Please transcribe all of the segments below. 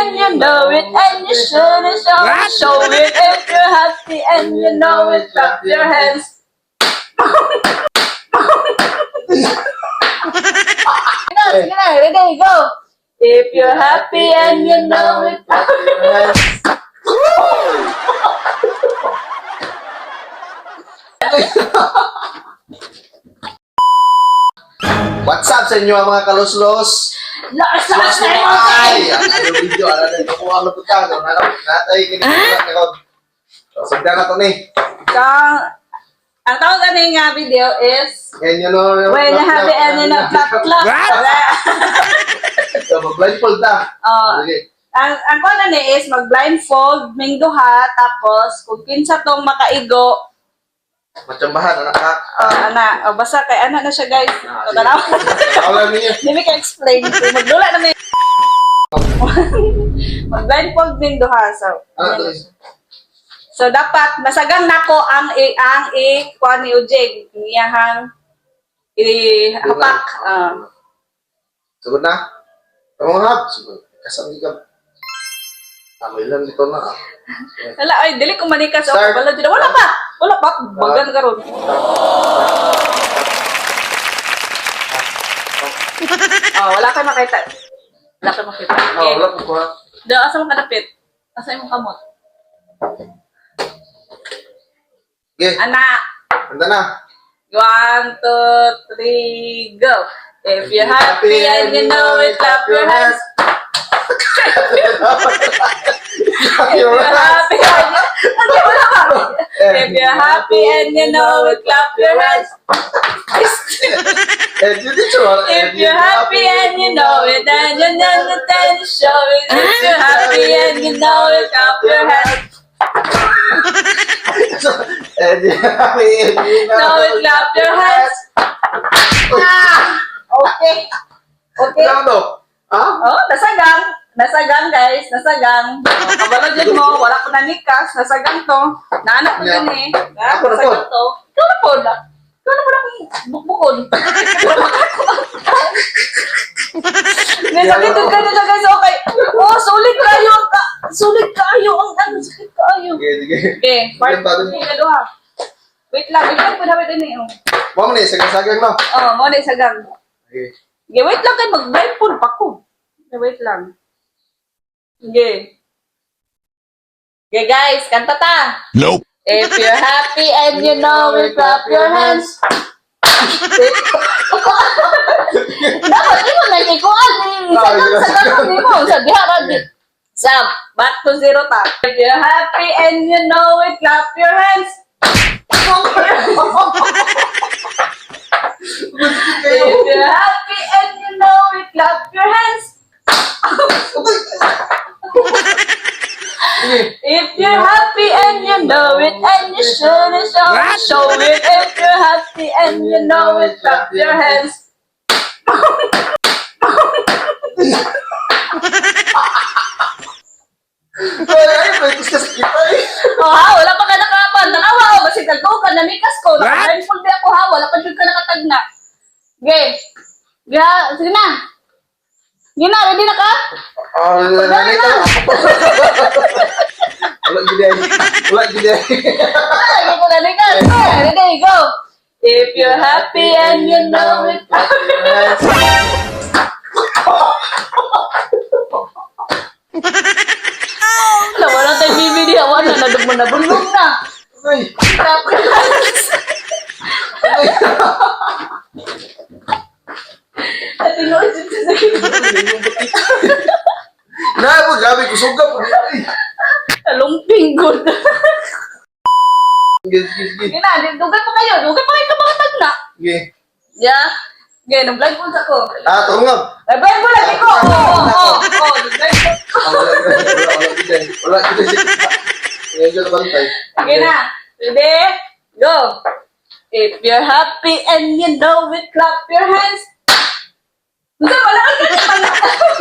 and you know it, and you should show it, show it. If you're happy and you know it, clap your hands. Sige na, ready, go! If you're happy and you know it, clap your hands. What's up sa inyo mga kaluslos? Lakas, lakas na yun! Ay! Ang ano video, ano na ito, kung ano po ka, ano, natay, kinikulang na kon. Sagdan na to ni. So, ang tawag ani nga video is And you know, When you're happy and you know, clap, clap. So, mag-blindfold na. Oh. Sige. Ang kuan ani is mag-blindfold ming duha, tapos kung kinsa tong makaigo, Matsambahan, anak ka. oh, ana, oh, basta kay ana na siya, guys. Ah, So, sige. tanaw. Wala ninyo. Hindi mi ka-explain. So, magdula na mi. Mag-blindfold ming duha. So, Ano to is? So dapat masagang nako ang i kuan ni Ujig, iyahang i hapak. Ah. Sugod na. Tama nga. Sugod. Kasang ka. Tama ilan dito na. Ah. Wala, ay dili ko manikas ako. Start. Wala dili. Wala pa. Wala pa. Bagan karon. Oh, wala ka makita. Wala ka makita. Oh, Okay. wala ko ba? Do, asa mo kadapit? Asa imong kamot? Okay, Ana. handa na. 1, 2, 3, go. If you're happy and you know it, clap your hands. If you're happy and you... Ano, wala pa. If you're happy and you know it, clap your hands. And you did you If you're happy and you know it, then you know it, then you show it. If you're happy and you know it, clap your hands. And you're happy and you Know it, clap your hands. Ah, okay. Okay. Ano to? Ha? Oh, nasagang. Nasagang, guys. Nasagang. Oh, kabalo dyan mo. Wala ko nanikas. Nasagang to. Naanak ko Yeah. din eh. Ako na Nasagang to. Ikaw na po. Ikaw na po akong bukbukon. May sakit ka na siya, guys. Okay. Oh, sulit kayo. Sulit kayo. Ang ano, sakit kayo. Sige, sige. Okay, part Sige, 2 na duha. Wait lang. Wait lang. Pwede din eh. Oh, Mamo ni, sagang-sagang no? oh mo na isagang. Okay. Okay, wait lang kay mag-blindfold pa ko. Okay, wait lang. Okay. Okay, guys, kanta ta. Nope. If you're happy and you know it, clap your hands. Dapat imo na ikuan eh. Sagang sagang nimo sa diha ra di. Sam, back to zero ta. If you're happy and you know it, clap your hands. If you're happy and you know it, clap your hands. Sige. If you're happy and you know it, and you should show it, show it. If you're happy and you know it, clap your hands. Ay, ay, may kuskas kita eh. Oh, ha, wala pa ka nakapan. Nakawa, oh, basig nagtuo ka, namikas ko. Naka-blindfold di ako, ha. Wala pa jud ka nakatagna. Okay. Ga, sige na. Sige na, ready na ka? Ah, Dali na. Wala gid ay. Wala gid ay. Ah, hindi ko namikas. Okay, ready, go. If you're happy and you know it, clap your hands. Wala, wala tayong bibili. Wala na, nabulong na. Ay, Clap your hands. ay. Tinuod siya sa Na, mo grabe kusog ka. Ay. Lumping good. Sige, sige, sige. Sige na, dugay pa kayo. Dugay pa kayo kamakatag na. Sige. Yeah. Okay, nag-blindfold ako. Ah, tungo. Nag-blindfold lagi ko. Oo, oo, oo. Nag-blindfold. Ah, wala wala wala gid ay. Wala gid ay. Ngayon ka bantay. Okay na. Ready? Go. If you're happy and you know it, clap your hands. Hindi, wala ka ganyan.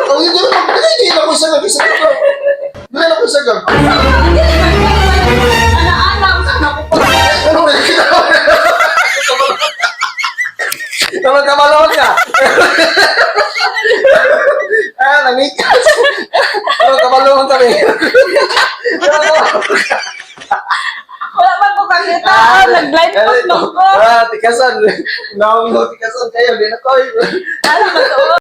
Oh, hindi na hindi na ko sa isa ko. Hindi na ko sa gam. Ana-ana, saan ako pa? Ano na kita? Tama ka malon ka. Ah, nanikas. Ano ka Kabalo man kami. Wala pa ko kakita. Ah, nag-blind post man ko. Ah, tikasan. Naong tikasan kayo, di na ko. Ano ba to?